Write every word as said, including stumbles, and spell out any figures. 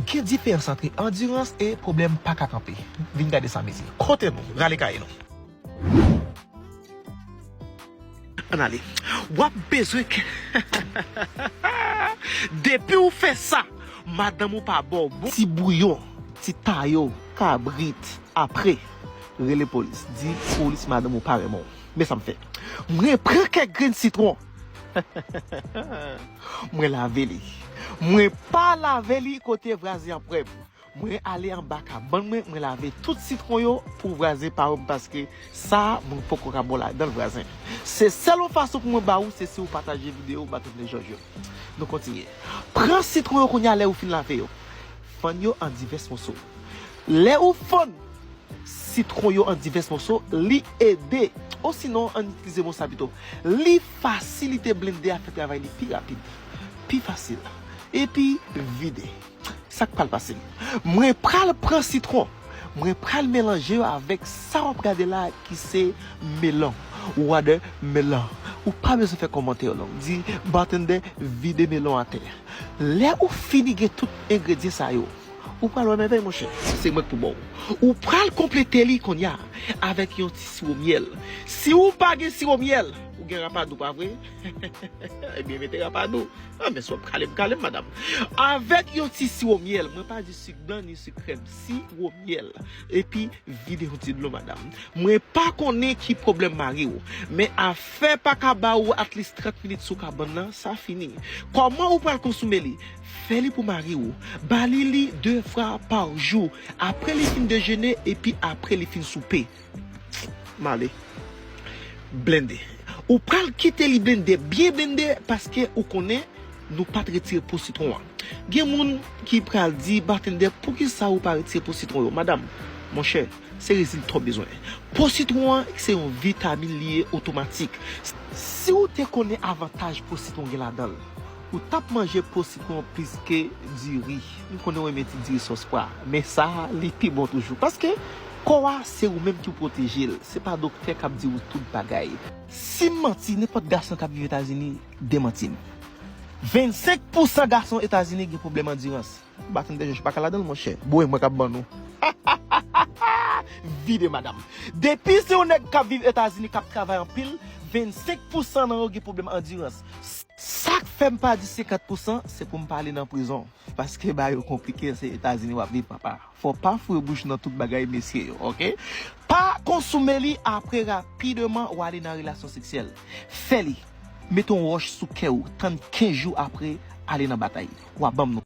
Gen diferans antre andirans e pwoblèm pa ka kanpe. Vin gade sa, mesye. Kote nou? Rale kay nou. Ann ale. W ap bezwen ke depi w fè sa, madanm ou pa ba w bon ti bouyon, ti tayo, kabrit, apre, rele polis. Di polis madanm ou pa renmen w. Men sa m fè. Mwen pran kèk grenn sitwon. Mwen lave li. Mwen pa lave li kote vwazen an ap wè m. Mwen ale anba kabann mwen, mwen lave tout sitwon yo pou vwazen pa wè m, paske sa, mwen poko ka ba w ladan l, vwazen. Se sèl yon fason pou mwen ba ou, se si ou pataje videyo Batèm de Jòj yo. Nou kontinye. Pran sitwon yo kounye a lè ou fin lave yo. Fann yo an divès moso. Lè ou fann sitwon yo an divès moso, li ede, osinon, ann itilize mo sa pito, li fasilite blende a fè travay li pi rapid, pi fasil, epi vide. Sa k pral pase? Mwen pral pran sitwon. Mwen pral melanje yo avèk sa w ap gade la ki se melon. Watermelon. Ou pa bezwen fè kòmantè yo long. Di, batèndè, vide melon atè. Lè ou fini gen tout engredyan sa yo, ou pral wè mèvèy, monchè. Se mwen k pou ba w. Ou pral konplete li kounye a avèk yon ti siwo myèl. Si ou pa gen siwo myèl, ou gen rapadou, pa vre? Ebyen, mete rapadou. Ah, men si w ap kale m, kale m, madanm. Avèk yon ti siwo myèl, mwen pa di sik blan ni sik krèm, siwo myèl. Epi vide yon ti dlo, madanm. Mwen pa konnen ki pwoblèm mari w, men afè pa ka ba ou at least trant minit sou kabann nan, sa fini. Kòman ou pral konsome li? Fè li pou mari w. Ba li li de fwa pa jou. Apre li fin dejene, epi apre li fin soupe. M ale. Blende. Ou pral kite li blende, byen blende, paske ou konnen nou pa t retire po sitwon an. Gen moun ki pral di, batèndè, poukisa ou pa retire po sitwon yo? Madanm, monchè, se rezil twòp bezwen. Po sitwon an, se yon vitamin li ye otomatik. Si ou te konnen avantaj po sitwon gen ladan l, ou t ap manje po sitwon plis ke diri. M konnen w renmen ti diri sòs pwa, men sa a, li pi bon toujou. Paske kò a, se ou menm ki pwoteje l. Se pa doktè k ap di ou tout bagay. Si m manti, nenpòt gason k ap viv Etazini demanti m. Vennsenk pousan gason Etazini gen pwoblèm andirans. Batèndè, Jòj pa ka ladan l, monchè. Bon, e mwen k ap ban nou. Vide, madanm. Depi se yon nèg k ap viv Etazini, k ap travay anpil, vennsenk pousan nan yo gen pwoblèm andirans. Sa k fè m pa di senkant pousan, se pou m pa ale nan prizon. Paske bagay yo konplike, se Etazini w ap viv, papa. Fò w pa foure bouch nan tout bagay mesye yo, oke? Pa konsome li, apre rapideman w ale nan relasyon seksyèl. Fè li. Mete yon wòch sou kè w, tann kenz jou apre, ale nan batay. W a ban m nou.